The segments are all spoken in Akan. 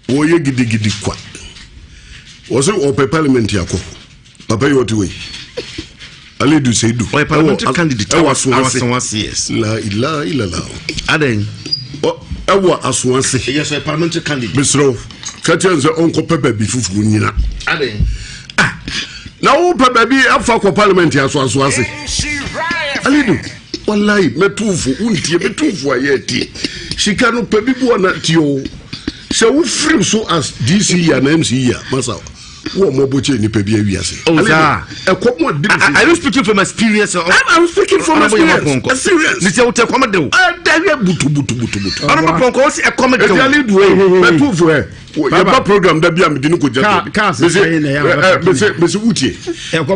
Wɔyɛ gidigidi kwa. Wɔsɛ ɔpɛ parliament akɔ. Papa yi ɔte wei. Alidu Seidu. Ɔyɛ parliamentary candidate. Ɛwɔ Asoase. Asoase, yes. La ilaha illallah. Adɛn? Ɛwɔ Asoase. Yes, ɔyɛ parliamentary candidate. Mesrɛ wo, ka kyerɛ no sɛ ɔnkɔpɛ baabi foforɔ nyina. Adɛn? Ah, na wopɛ baabi afa kɔ parliament asoasoase. Alidu, wallahi, mɛtu fo, wontie, mɛtu fo a yɛtie. Sika no pɛ bi boɔ na tie o. Sɛ wofiri so as DC yi anaa MC yi a, masa, wɔ mmɔbɔ kyɛ nipa bi awiase. Oh, sir. Ɛkɔm ɔde mi Are you speaking from experience? I'm speaking from experience. Experience. Nisɛ wotɛ kɔm de o. Ɛdɛwɛ butu butu butu butu. Ɔno bɛ pɔnkɔ o si ɛkɔm de o. Eti ale du o, mɛtu fo ɛ. Yɛba program da bi a mede ne kɔ gya. Mese mese wutie.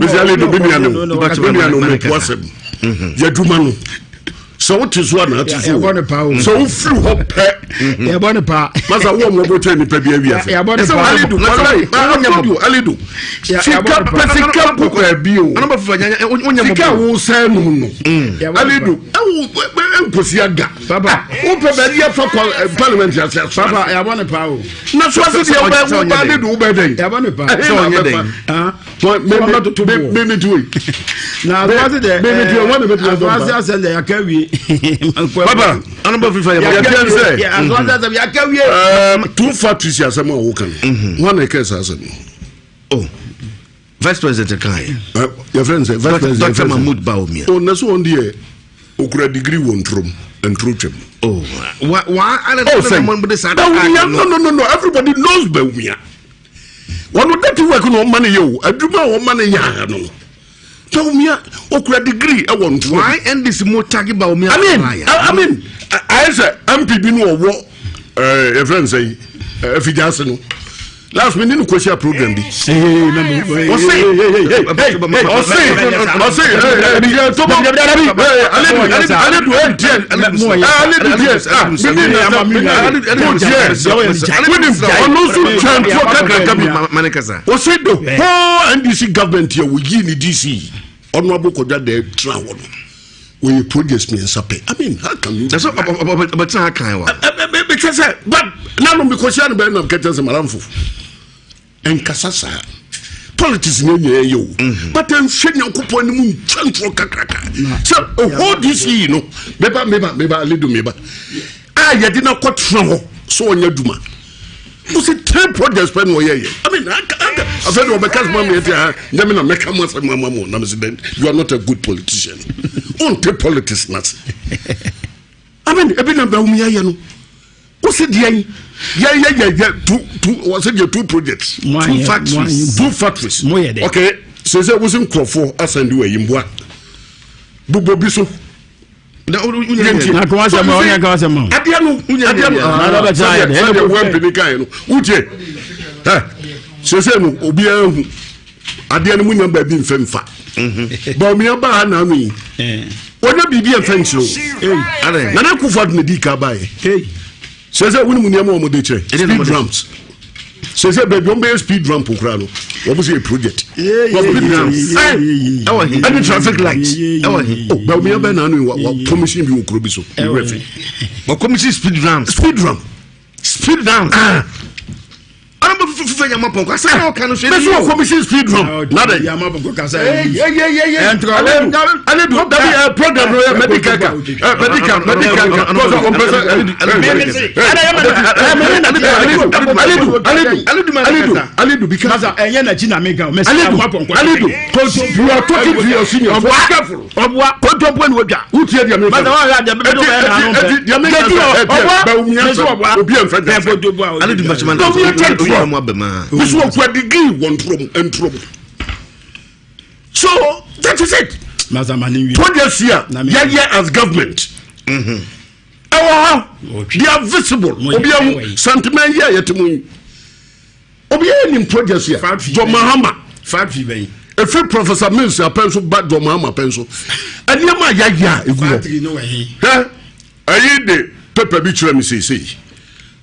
Mese ale du mi nua no, mi nua no mɛ tu asɛm. Yɛdwuma no. Sɛ wote so a na ate so sɛ wofiri hɔ pɛ yɛbɔ ne paa masa wo ɔmɔbɔ kyɛ nipa bi awia sɛ yɛbɔ ne paa Alidu walayi alidu alidu sika pɛ sika kɔ baabi o sika wo sɛn no no alidu ɛwo nkosi aga wopɛ baabi afa kɔ parliament ase aso papa yɛbɔ ne paa o na so ase deɛ wobɛ wobɛ alidu wobɛ dɛn yɛbɔ ne paa sɛ ɔnyɛ dɛn mímí tu yi. Na asoase deɛ mímí tu yi wɔn de bɛ tu asoase asɛm deɛ yaka wie. Papa anabɔ fifa yɛ yɛ tiɛ sɛ asoase asɛm yaka wie. Two factories asɛm a wɔka no wɔn na ɛkɛ saa asɛm no. Oh, vice president kan yɛ. Yɛ fɛn sɛ vice president Dr Mahmood Bawumia. O na so wɔn deɛ okura degree wɔ nturom nturo twɛm. Oh, wa wa ala Oh, sɛ Bawumia, no, no, no, no, everybody knows Bawumia. Wɔn dirty work na ɔma no yɛ o, adwuma a ɔma no yɛ ara no. Bawumia okura degree ɛwɔ ntoro. Why NDC mo tagi Bawumia? I mean, I mean, ayɛ sɛ MP bi no ɔwɔ ɛɛ yɛfrɛ no sɛ yi afigya ase no. Last minute no kɔhyia program bi. Ɔse ɔse ɔse tobo aledu aledu ɛntiɛ aledu tiɛ ah mini nasa mini mo tiɛ wonim ɔno nso twɛn toɔ kakraka bi. Ɔse the whole NDC government yɛ wɔyii ne DC ɔno abɔkɔdwa dɛ tena hɔ no wɔyɛ projects mmiɛnsa pɛ. I mean, how can you? Ɛsɛ ɔbɛtena ha kan wa. Bɛkyɛ sɛ but nanom mekɔhyia no bɛyɛ nam kɛkyɛ sɛ maramfo ɛnkasa saa politics ne nyɛ yɛ o, but ɛnhwɛ Nyankopɔn anim ntwa ntorɔ kakraka sɛ ɔhɔ DC no meba meba meba aledo meba a yɛde no akɔtena hɔ sɛ ɔnyɛ adwuma wo sɛ three projects pɛ na ɔyɛyɛ. I mean, afei de ɔbɛka sɛ ma meɛte ha nyɛ me na mɛka mo asɛm ama mo na mesɛ then you are not a good politician, wonte politics no ase. I mean, ebi na bɛwom yɛyɛ no wo sɛ deɛ yɛyɛyɛyɛ two two wɔ sɛ deɛ two projects. Two factories. Two factories. Moyɛ dɛ. Okay, sɛ sɛ wo sɛ nkurɔfoɔ asan de wɔ ayi mboa bobɔ bi so. Na kò wá sẹ́mu ọ̀nyẹ́ kò wá sẹ́mu. Adeɛ no adeɛ no sɛdeɛ sɛdeɛ wɔn mpini kan no wotie ɛ sese no obiara hu adeɛ no mu nya baabi nfɛ nfa Bawumia baa ha n'ano yi wɔnya biribi nfɛ nkyerɛ o. Nana Akufo Addo na di ka baa yɛ sese wɔn mu nneɛma wɔn de kyerɛ speed ramps sese baabi wɔn bɛyɛ speed ramp koraa no wɔn sɛ yɛ project ɛne traffic light. Ɛwɔ he? Oh, Bawumia bɛɛ n'ano yi wa wa commission bi wɔ kuro bi so ewura fi. Wɔ commission speed ramps. Speed ramp. Speed ramps. Ah. Ɔno bɛ fufu fɛ yamma pɔnkɔ asa na ɔka no so. Bɛsɛ wɔ commission speed ramp nada yi. Ale du dabi ɛ program no yɛ medical ka ɛ medical medical ka kɔsɔ ɔmpɛsɛ ale du ale du ale du ale du bi ka. Masa ɛnyɛ n'akyi na mi kan mɛ Ale du ale du you are talking to your senior so be careful. Ɔboa kontompo ni wodwa. Wotie deɛ mi Masa wɔn yɛ adeɛ bɛbɛ dɔw yɛ n'ano mpɛ. Eti deɛ mi ka sɛ ɛ tiɛ Bawumia sɛ obi yɛ nfɛ Bɛɛ kontompo a. Ale du basima na Bawumia kyɛ ntorɔ. mu abɛma. Bisu okura degree wɔ ntorɔ mu ntorɔ mu. So that is it. Masa ma ni wi. Projects here yɛyɛ as government. Ɛwɔ hɔ, they are visible. Obi ahu sentiment yɛ yɛte mu yi. Obi yɛ nim projects here. John Mahama. Factory bɛyi. Efi Professor Mills apɛn so ba John Mahama apɛn so. Nneɛma a yɛayɛ a egu hɔ. Factory no wɔ he? Hwɛ, ɛyi de paper bi kyerɛ mi seesei.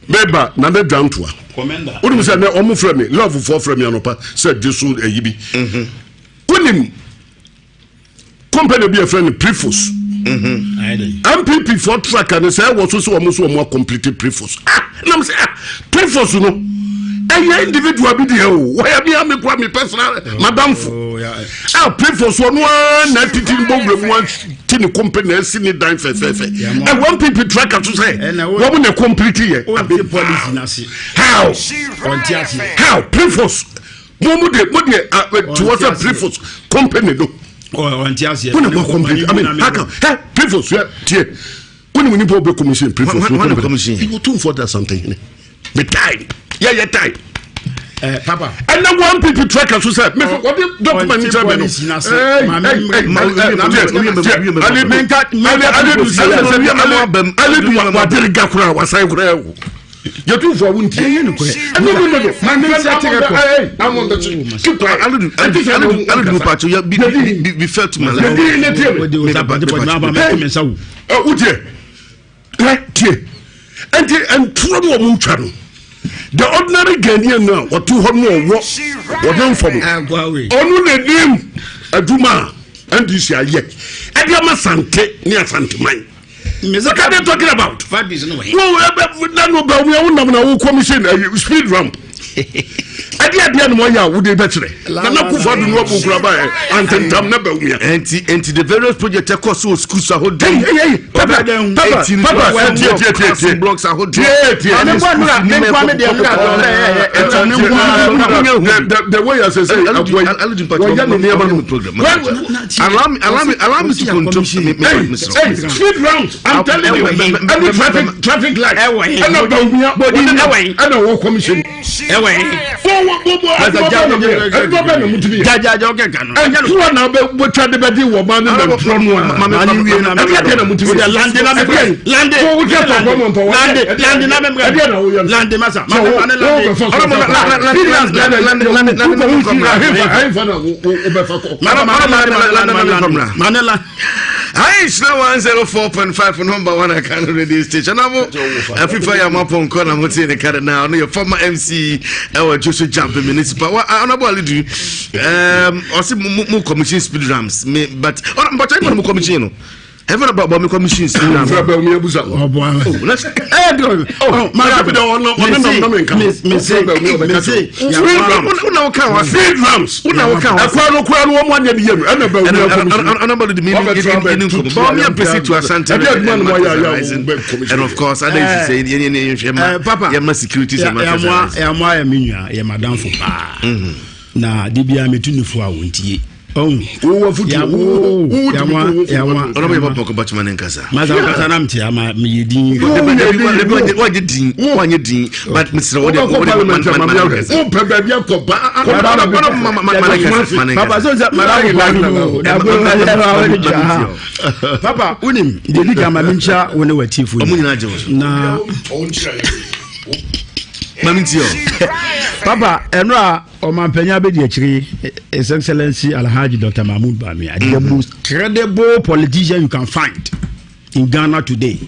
Meba na ne dwantoa. Commenda. Wonim sɛ nɛ ɔmo frɛ me love foɔ frɛ me anɔpa sɛ gye so ayi bi. Wonim company bi a yɛfrɛ no Prefos. Ayɛ dɛ. NPP foɔ tracker ne sɛ ɛwɔ so sɛ ɔmo so ɔmo acomplete Prefos. Ah, nam sɛ ah, Prefos no. Ɛyɛ individual bi deɛ o, wɔyɛ mi ame kura mi personal madamfo a pray for so ɔno ara na titi ne bɔwura mu ati ne company na asi ne dan fɛfɛɛfɛ. Ɛwɔ NPP tracker so sɛ wɔn na complete yɛ. How how pray for mo de mo de tiwɔ sɛ pray for company no. Ɔnte aseɛ. Mo na mo complete, I mean, how come ɛ pray for so tie wọ́n ní nipa ọbẹ̀ commission pray for so company ìwọ tó n fọ da something me time yẹ yẹ time. Papa. Ɛnna one NPP tracker so sɛ mɛ wɔde document n kyerɛ mi no. Ale du wadere ga kora wasan kora ɛwɔ yɛtu fo awo ntie. Ɛyɛ nukurɛ. Ɛnu nu nu nu. Maame nsa tɛgɛ kɔ. Keep quiet. Alidu Pacho, ya be fair to my life. Yɛdi ne tie mi. O de o sa pati pati maa ba mɛ kɛmɛ nsa wo. Ɛ o tie ɛ tie nti ntoro no wɔn twa no, the ordinary Ghanaian no a wɔte hɔ no ɔwɔ wɔde nfam ɔno na nim adwuma a NDC ayɛ ɛde ama Sante ne Asanteman. What are they talking about? Wo ɛbɛ nanu bɛ wo nam na wo commission speed ramp. Ɛde adeɛ no ɔyɛ a wode bɛkyerɛ Nana Akufo Addo no abu kura ba ɛ antentam na bɛ wia. Nti the various project ɛkɔ so wɔ schools ahodoɔ. Hey, hey, hey, papa, papa, papa, tie, tie, tie, tie. Blocks ahodoɔ. Tie, tie. Maame nkwa nura ne nkwa mi deɛ nura dɔn dɛ ɛ ɛ ɛ ne nkwa. The way I say say akɔ yi wɔyɛ ne nneɛma no. Allow me to control me. Hey, hey, speed rounds, I'm telling you, ɛne traffic light ɛna Bawumia ɛna wɔ commission. Ɛwɛ. Ɛduma bɛ na mutumi yɛ. Jajaja ɔkɛ kan no. Ɛntura na bɛ bɔtwa de bɛ di wɔ maa ne na ntura nu a. Ɛdi ɛdi na mutumi yɛ. Lande na bɛ brɛ. Lande. Wo wotɛ tɔ kɔ mɔ ntɔ wa. Lande lande na bɛ brɛ. Ɛdi na wo yɛ. Lande masa. Mane mane lande. Lande lande lande lande. Ahinfa na wo bɛ fa kɔ. Mane mane mane la. Ayi Nhyira 104.5, number one Akan radio station. Abo Afifa ya mapɔnkɔ na mo tie ne kare na ɔno yɛ former MC ɛwɔ Joshua Jampe Municipal. Wa Honorable Alidu, ɔsi mo commission speed ramps me, but ɔno mpɔtɔ ɛfɛ mo commission no. Ɛfɛ na bɔ mi commission speed ramps. Fɛ bɛ mi ebusa. Ɔbɔ Oh, let's. Ɛ di oh, maa bi de ɔno ɔno nam nam nka. Mese mese. Speed ramps. Una wo kan wa. Speed ramps. Una wo kan wa. Ɛkwan no kura no wɔn mu anyɛ bi yɛ no ɛna bɛ wuli commission. Honorable Alidu mi ni nkɔmɔ. Bɔn mi apɛsi to Asante. Ɛdi aduma no mo ayɛ ayɛ a bɛ commission. And of course, ada esi sɛ yɛn yɛn yɛn hwɛ ma yɛn ma security sɛ ma fɛ. Yàmú ayɛ mi nua, yɛ madamfo paa. Na de bia metu ne fo a wɔntie. Wowɔ futu wo wo yàmú. Ɔnà bɛ yɛ bɔ pɔnkɔ bàtúmọ̀ ne nkasa. Masa nkasa nam te ama meyɛ din. Wagye din, wanyɛ din, but mesrɛ wo de wobɛkɔ parliament a mame ahwɛ wopɛ baabi akɔ ba. Papa so sɛ papa wonim deɛ di kan ma menkyia wo ne watiefo ɔmo nyinaa gye wo so na mame nti ɔ papa ɛno a ɔmampanyin abɛdi akyire, His Excellency Alhaji Dr Mahmoud Bawumia, the most credible politician you can find in Ghana today,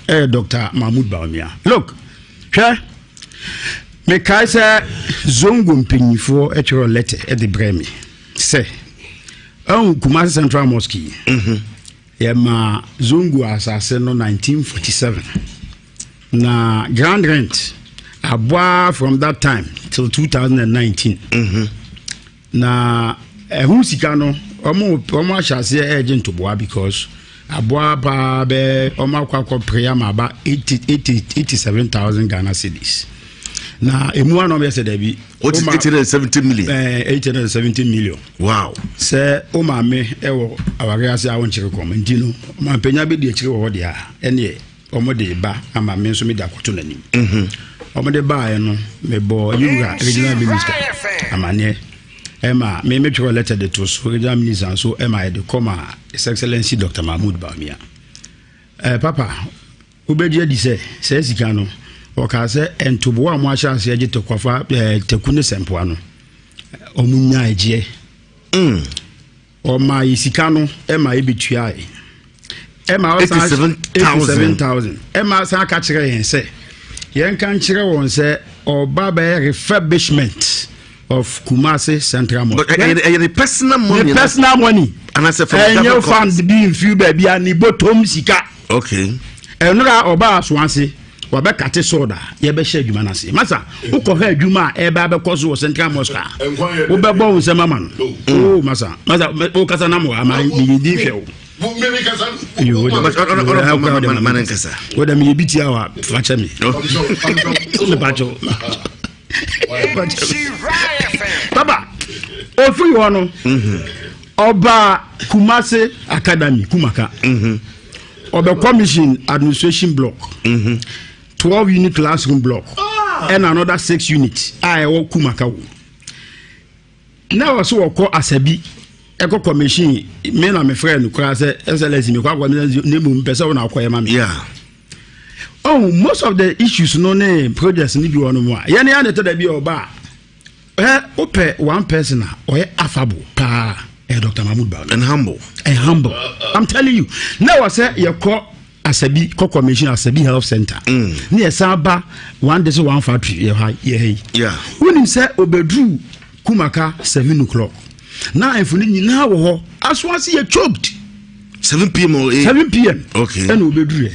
Dr Mahmoud Bawumia. Look, hwɛ, mekae sɛ Zongo mpanyinfoɔ atwerɛ letter de brɛ me sɛ ɛhu Kumasi Central Mosque yi, yɛma Zongo asase no 1947 na ground rent aboa from that time till 2019 na ɛho sika no ɔmo ahyɛ aseɛ ɛregye ntoboa because aboa paa bɛɛ ɔmo akɔ pere ama aba eighty eighty 87,000 Ghana cedis na emu ano yɛ sɛ dɛbi. What is 870 million? 870 million. Sɛ o maame ɛwɔ aware ase a wɔnkyerɛ kɔm nti no ɔmampanya bɛdi akyire wɔ hɔ deɛ a ɛneɛ ɔmo de ba ama me nso mede akɔto n'anim. Ɔmo de baeɛ no, mebɔ yɛwura regional minister amanneɛ ɛma me metwerɛ letter de to so, regional minister nso ɛma yɛde kɔma His Excellency Dr Mahmoud Bawumia. Papa, wobɛgye adi sɛ saa sika no ɔkaa sɛ ntoboa a mo ahyɛ aseɛ gye tɔkwafa taku ne sɛmpoa no ɔmo nya agyeɛ. Ɔma yɛ sika no ɛma yɛbɛtuae ɛma ɔsan 87,000 ɛma san ka kyerɛ yɛn sɛ yɛnka nkyerɛ wɔn sɛ ɔba bɛyɛ refurbishment of Kumasi Central Mosque. But ɛyɛ ne personal money? Ne personal money. Anaasɛ from ɛnyɛ government fund bi nfiw baabi a ne bɔtɔm sika. Ɛnora ɔba asoase. Wabɛcut sod a yɛbɛhyɛ adwuma no ase. Masa, wokɔhwɛ adwuma a ɛbɛ abɛkɔ so wɔ Central Mosque a, wobɛbɔ wo nsɛm ama no. Oh, masa, masa, wokasa nam wɔ ama meyɛdi hwɛ wo. Wode meyɛ bi tia wa, fakyɛ me. Mepakyɛw. Papa, ofiri hɔ no, ɔbaa Kumase Academy, Kumaka. Ɔbɛ commission administration block. 12 unit classroom block. Ɛna another 6 unit a ɛwɔ Kumaka wo. Na wɔ so wɔkɔ Asabi ɛkɔ commission, me na mefrɛ no koraa sɛ Excellency, mekɔ akɔ ne mu mpɛ sɛ wo na akɔyɛ ma me. Oh, most of the issues no ne projects ni bi wɔ no mu a yɛne yɛne tɛ da bi a ɔba a, ɛ wopɛ one person a ɔyɛ affable paa, ɛyɛ Dr. Mahmood Bawumia. And humble. And humble, I'm telling you. Na wɔ sɛ yɛkɔ Asabi kɔ commission Asabi Health Center ne yɛsan ba One Day One Factory yɛ ha yɛ ha yi. Wonim sɛ obɛduru Kumaka 7 o'clock na ahemfo no nyinaa wɔ hɔ aso ase yɛ choked. 7 p.m. or 8? 7 p.m. Okay. Ɛna obɛduru yɛ,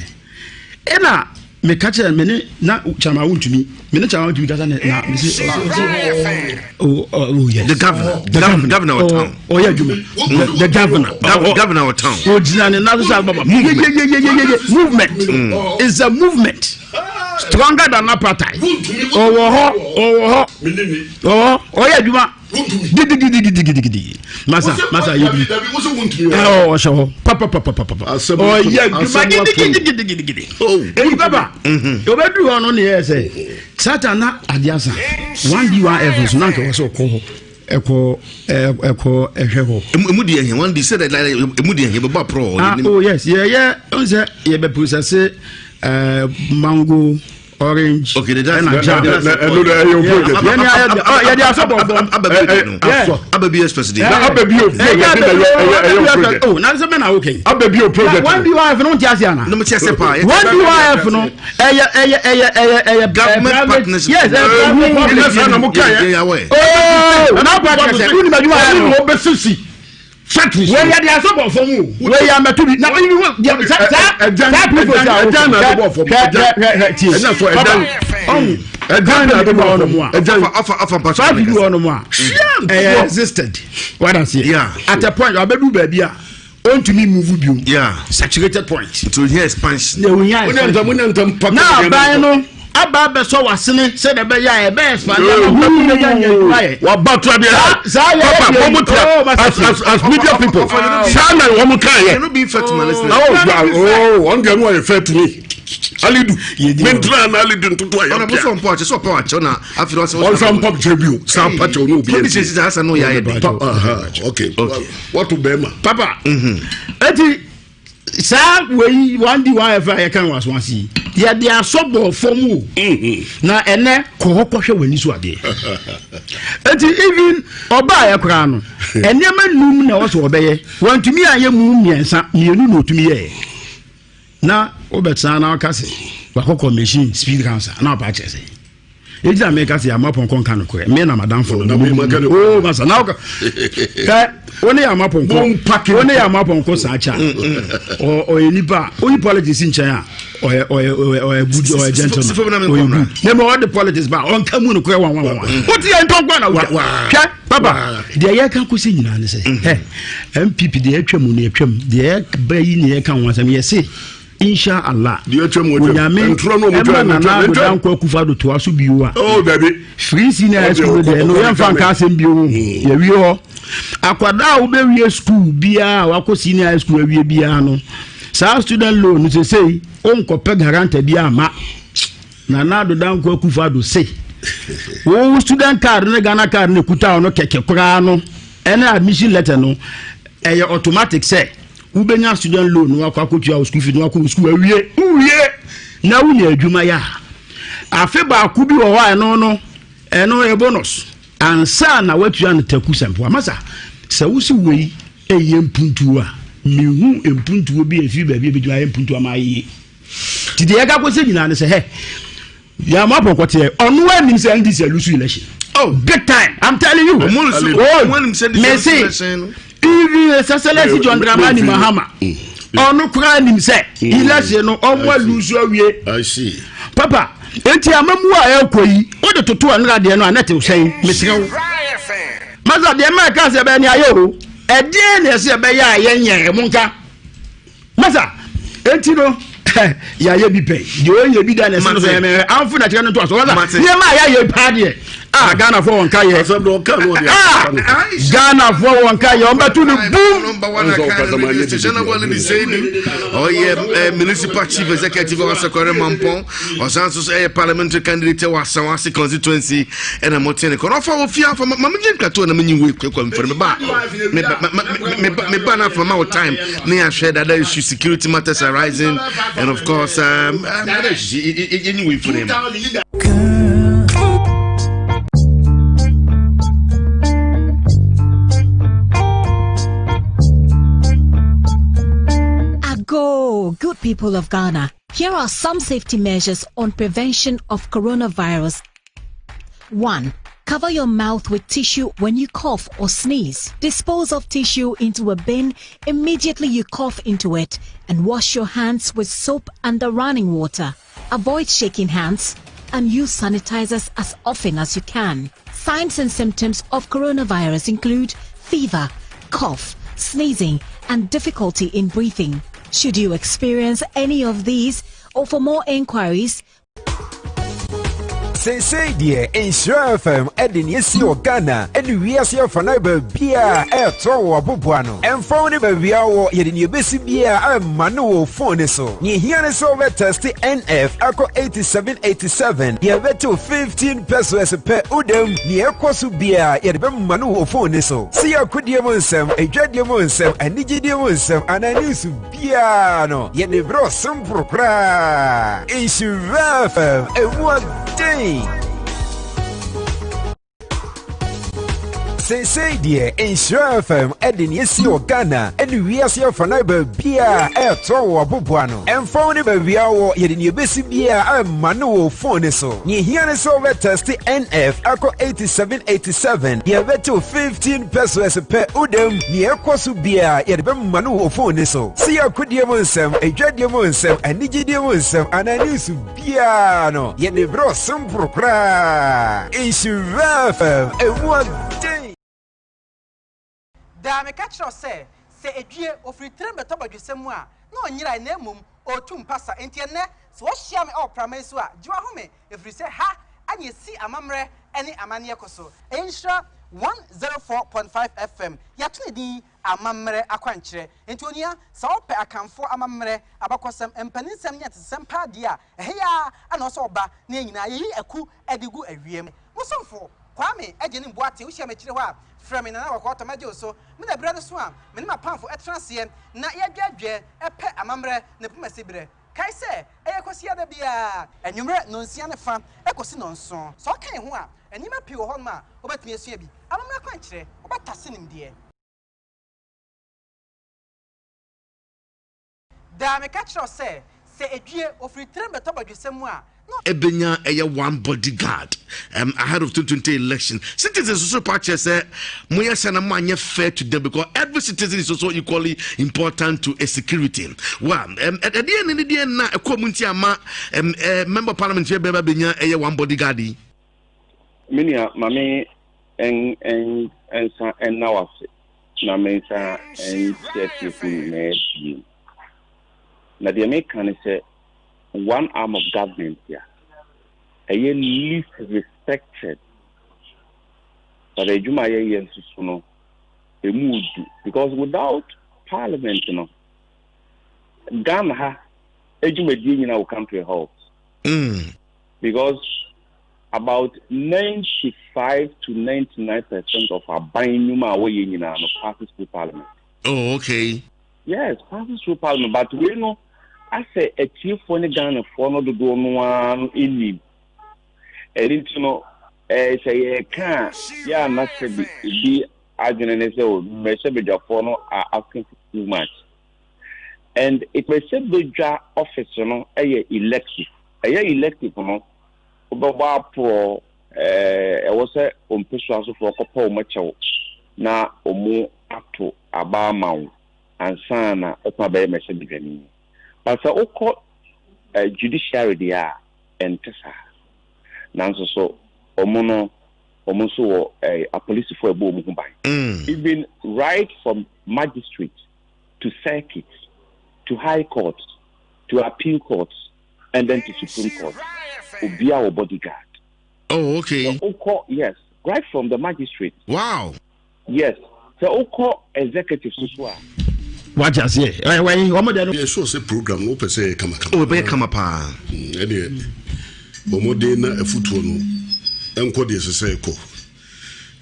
ɛna meka kyerɛ me ne na Chairman Wontumi, me ne Chairman Wontumi kasa ne na me se, oh yes. The governor. The governor. Governor of town. Ɔyɛ adwuma, the governor. Governor of town. Ogyina ne nan so sɛ ababa yeyeyeyeye, movement is a movement stronger than apartheid. Ɔwɔ hɔ, ɔwɔ hɔ, ɔwɔ hɔ, ɔyɛ adwuma gidigidigidigidi. Masa, masa, yɛ bi ɛ ɔhyɛ hɔ papapapapapa, ɔyɛ adwuma gidigidigidigidi. Eyi papa, obɛduru hɔ no ne yɛ sɛ satan na ade asa. 1D 1F nso na nka wɔ sɛ ɔkɔ hɔ, ɛkɔ ɛkɔ ɛhwɛ hɔ. Emu di ɛhɛn 1D sɛ dɛ emu di ɛhɛn bɛbɔ aprɔ. Ah, oh yes, yɛyɛ n sɛ yɛbɛ process mango, orange. Okay, that's ɛna jam. Ɛno de ɛyɛ o project. Yɛni ayɛ de ɔ yɛde asɔ bɔ fɔm. Aba bi no. Aba bi express de. Na aba bi o project na ɛyɛ ɛyɛ o project. Oh, na sɛ mɛ na o kɛ. Aba bi o project. 1D 1F no n ti ase ana. No mo ti ase paa. 1D 1F no ɛyɛ ɛyɛ ɛyɛ ɛyɛ ɛyɛ. Government partnership. Yes, ɛyɛ private public. Ɛna sɛ na mo ka yɛ. Ooo, na partnership wúni ma juma yɛ Ɛni no. na ɔbɛ sisi factories. Wọ́n yɛ de asɔ bɔ fɔm o. Wọ́n yɛ amɛto bi na wọ́n yi wọ́n yɛ sa sa Ɛdan sa proof ɛdan o. Ɛdan na ade bɔ fam. Hwɛ, hwɛ, hwɛ, hwɛ, tie. Ɛna so ɛdan. Ɔn Ɛdan na ade bɔ fam. Ɛdan. Afa afa mpa. Five bi wɔ nom a ɛyɛ existed wada seɛ. At a point abedu baabi a ɔntumi move bio. Saturated point. Nti ohia expansion. Na ohia Mo nyɛ ntam, mo nyɛ ntam pa. Na aban no aba abɛsɔ w'asene sɛdeɛ ɛbɛyɛ a ɛbɛyɛ expand ama ɔbɛko bɛnya nya adwuma yɛ. Waba to adeɛ. Saa yɛ Papa, yɛ wɔn mo tia oh, masa as media people. Saa na wɔn kan yɛ. Cannot be fair to my listeners. Oh, oh, ɔn deɛ no ɔyɛ fair to me. Alidu, mentra na Alidu ntoto a Ɔna yɛ mo sɔ pia. mpɔ akyɛ sɛ ɔpɛ wakyɛw na afei ɔsɛ. Ɔnsa mpɔ kyerɛ bi o, san pa kyɛw ne obi Obi ɛnti. sɛ sisi asa no yɛ ayɛ de. Pa, aha, okay. Okay. Wato bɛrima. Papa, eti saa wei 1D 1F a yɛka wɔ aso ase yi, yɛde asɔ bɔ fam o, na ɛnɛ kɔ hɔ kɔhwɛ w'ani so adeɛ. Eti even ɔbaa yɛ koraa no, nneɛma num na ɛwɔ so ɔbɛyɛ, wɔntumi anyɛ mu mmiɛnsa, mmienu na otumi yɛɛ. Na wobɛtena na ɔka sɛ wakɔkɔ machine speed cancer na ɔpa kyerɛ sɛ eti na meka sɛ yɛama pɔnkɔ nka nokorɛ, me na madamfo no. Na me maka no. O masa na woka ɛ wo ne yɛama pɔnkɔ, wo ne yɛama pɔnkɔ saa kyɛ a ɔyɛ nipa a oyi politics nkyɛn a ɔyɛ ɔyɛ ɔyɛ ɔyɛ good, ɔyɛ gentleman. Sifo na me ɔyɛ nkɔmra. good na ma ɔde politics ba ɔnka mu nokorɛ wa wa wa wa wote yɛ ntɔnkɔ na wotwa. Hwɛ papa, deɛ yɛka kɔsi nyinaa ne sɛ ɛ NPP deɛ atwa mu no atwa mu, deɛ ɛba yi ne yɛka ho asɛm, yɛse insha Allah. Deɛ atwa mu atwa mu. Onyame Ntorɔ no ɔmo twa ɛma no, Nana ntwa, Addo ntwa. Dankwa Akufo-Addo toa so bio a, Oh, dabi. free senior high school Ɔde deɛ no ɔkɔ yɛmfa nka asɛm bio. Yɛwie hɔ, akwadaa a wobɛwie school biara a wakɔ senior high school awie biara no, saa student loan no sesei wonkɔpɛ guarantor bi ama. Nana Addo Dankwa Akufo-Addo se wo student card ne Ghana card ne kuta wo no kɛkɛ koraa no, ɛne admission letter no, ɛyɛ automatic sɛ wobɛnya student loan no wakɔ akɔtua wo school fees no, wakɔ wo school awie. Wowie na wonya adwuma yɛ a, afe baako bi wɔ hɔ a ɛno no ɛno yɛ bonus ansa na watua no taku sɛmpoa. Masa, sɛ wosi wei ɛyɛ mpuntuo a, mehu mpuntuo bi a ɛfiri baabi a ɛbɛtumi ayɛ mpuntuo ama ayɛ. Nti deɛ yɛka kɔsɛ nyinaa ne sɛ hɛ yàmú apɔnkɔteɛ ɔno anim sɛ NDC alose election. Oh, big time, I'm telling you. Ɔmo lose. Oh, Ɔmo anim sɛ NDC mese alose election no. Even His Excellency John Dramani Mahama. Ɔno koraa nim sɛ election no ɔmo alusu awie. Papa, enti amamu a ɛrekɔ yi, wode toto ɛnora deɛ no a na ɛte sɛn? Mesrɛ wo. Masa deɛ mmaa ɛka sɛ ɛbɛyɛ ne ayɛ o. Ɛdeɛn na ɛsɛ ɛbɛyɛ a yɛnyɛ ɛmo nka. Masa, enti no yɛayɛ bi pɛ deɛ ɔnyɛ bi da na ɛsɛ no sɛ yɛmɛ amfo na kyerɛ no ntoa so wɔsa nneɛma a yɛayɛ paa deɛ a Ghanafoɔ wɔn ka yɛ Ghanafoɔ wɔn ka yɛ wɔn bɛto no boom. Ɔyɛ municipal chief executive wɔ Asokore Mampong ɔsan nso so ɛyɛ parliamentary candidate wɔ Asawase constituency ɛna mo te ne kɔ na ɔfa wɔ fie afa ma megye nkratoɔ na menyi wei kurakura mfiri me ba me ba na afa ma wo time ne yɛahwɛ dada issue security matters arising and of course um, um, dada issue yɛnyi wei mfiri mu. Go, good people of Ghana. Here are some safety measures on prevention of coronavirus. 1. Cover your mouth with tissue when you cough or sneeze. Dispose of tissue into a bin immediately you cough into it and wash your hands with soap and the running water. Avoid shaking hands and use sanitizers as often as you can. Signs and symptoms of coronavirus include fever, cough, sneezing, and difficulty in breathing. Should you experience any of these or for more inquiries, Seesei deɛ Nhyira FM de nea esi wɔ Ghana ne wiase afanan baabiara ɛretɔ wɔ aboboa no. Ɛmfa wo ne baabi a wɔ, yɛde nea ebesi biara ɛma no wɔ phone no so. Nea ehia ne sɛ wobɛtɛste NF akɔ 8787, yɛbɛtew 15 pesos pɛ wodam. Nea ɛkɔ so biara yɛde bɛma no wɔ phone no so. Sɛ yɛ akodie mu nsɛm, adwadie mu nsɛm, anigyedie mu nsɛm anaa news biara no, yɛde brɛ wo simple koraa. Nhyira FM, emu ɔden. Seesei deɛ Nhyira FM de nea esi wɔ Ghana ne wiase afanan baabiara ɛretɔ wɔ aboboa no. Ɛmfa wo ne baabi a wɔ, yɛde nea ebesi biara ɛma no wɔ phone no so. Nea ehia ne sɛ wobɛtɛste NF akɔ 8787, yɛbɛtew 15 pesos pɛ wodam. Nea ɛkɔ so biara yɛde bɛma no wɔ phone no so. Sɛ yɛ akodie mu nsɛm, adwadie mu nsɛm, anigyedie mu nsɛm anaa news biara no, yɛde brɛ wo simple koraa. Nhyira FM, emu ɔden. Daa meka kyerɛ wo sɛ, sɛ edwie, ofiri tirim bɛtɔ badwesɛm mu a, na ɔnyerae na mmom ɔretu mpasa. Enti ɛnnɛ, sɛ wohyia me wɔ prama yi so a, gye w'ahome, ɛfiri sɛ ha na yɛsi amammerɛ ne amanneɛ kɔ so. Ɛyɛ Nhyira 104.5 FM. Yɛato ne din Amammerɛ Akwankyerɛ. Enti onua, sɛ wopɛ Akanfoɔ amammerɛ, abakɔsɛm, mpaninsɛm ne atetesɛm paa deɛ a, ɛha yi ara na ɔsɛ ɔba na yɛn nyinaa yɛyi aku de gu awia mu. Mo somfo, Kwame Agyenim Boateng, wohyia me akyire hɔ a, frɛ me Nana Kɔkɔɔtɔ mɛgye wo so. Me na berɛ no so a, me ne m'apamfo tena aseɛ na yɛdwɛɛdwɛɛ pɛ amammerɛ ne pomasi berɛ. Kae sɛ, ɛyɛ Kwasiada biara anwummerɛ nnɔnsia ne fa kɔsi nnɔnson. Sɛ woka yɛn ho a, nneɛma pii wɔ hɔnom a wobɛtumi asua bi. Amammerɛ akwankyerɛ, wobɛtase nimdeɛ. Daa meka kyerɛ wo sɛ, sɛ edwie, ofiri tirim bɛtɔ badwesɛm mu a, na. Ɛbɛnya ɛyɛ one body guard um, ahead of 2020 election. Citizens nso pa kyerɛ sɛ moyɛ sɛ na moanyɛ fair to them because every citizen is also equally important to a security. Wa um, ɛdeɛ ne ne deɛ na ɛkɔ mu nti ama um, uh, member of parliament yɛ bɛba bɛnya ɛyɛ one body guard yi. Me nua ma me nsa nna w'ase na me nsa nkyerɛ atiefo nyinaa bio. Na deɛ meka ne sɛ one arm of government a ɛyɛ least respected but adwuma a yɛyɛ nso so no emu du because without parliament no Ghana ha adwumadie nyinaa will come to a halt. Because about 95 to 99% of aban nnwuma a wɔyɛ nyinaa no passes through parliament. Oh, okay. Yes, passes through parliament, but wei no asɛ atiefoɔ ne Ghanafoɔ no dodoɔ no ara no nnim. Ɛno nti no, eh, sɛ yɛreka a, yɛ a na sɛbi ebi adwene ne sɛ o mmarahyɛbadwafoɔ no are asking for too much. And mmarahyɛbadwa office no yɛ elective. Ɛyɛ elective no, wobɛbɔ aporɔ, eh, ɛwɔ sɛ ɔmpɛsuasofoɔ kɔpɛ wɔn kyɛw na wɔn ato aba ama wo. ansa na wotumi abɛyɛ mmarahyɛbadwani. But sɛ wokɔ eh, judiciary deɛ a, ɛnte saa. Nanso so wɔn no, wɔn nso wɔ eh, apolisifoɔ a ɛbɔ wɔn ho ban. Even right from magistrate to circuit to high court to appeal court and then to supreme court, obiara wɔ bodyguard. Oh, okay. Sɛ wokɔ, yes, right from the magistrate. Wow. Yes, sɛ wokɔ executive so so a. Wate aseɛ ɛɛ wɔyi wɔn deɛ no. Yɛ sure sɛ program no wopɛ sɛ ɛyɛ kama kama. Oh, ɛbɛyɛ kama paa. Ɛdeɛ bɔ mmɔden na afutuo no ɛnkɔ deɛ ɛsɛ sɛ ɛkɔ.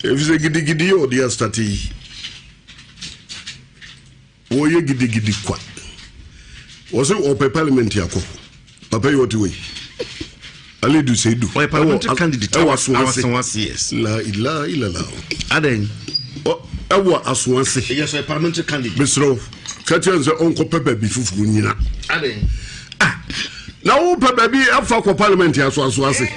Ɛfiri sɛ gidigidi yɛ ɔde astate yi. Wɔyɛ gidigidi kwa. Wɔse ɔpɛ parliament akɔ. Papa yi ɔte wei. Alidu Seidu. Ɔyɛ parliamentary candidate. Ɛwɔ Asoase. Yes. La ilaha illallah. Adɛn? Ɛwɔ Asoase. Yes, ɔyɛ parliamentary candidate. Mesrɛ wo, ka kyerɛ no sɛ ɔnkɔpɛ baabi foforɔ nyina. Adɛn? Ah, na wopɛ baabi afa kɔ parliament aso Asoase.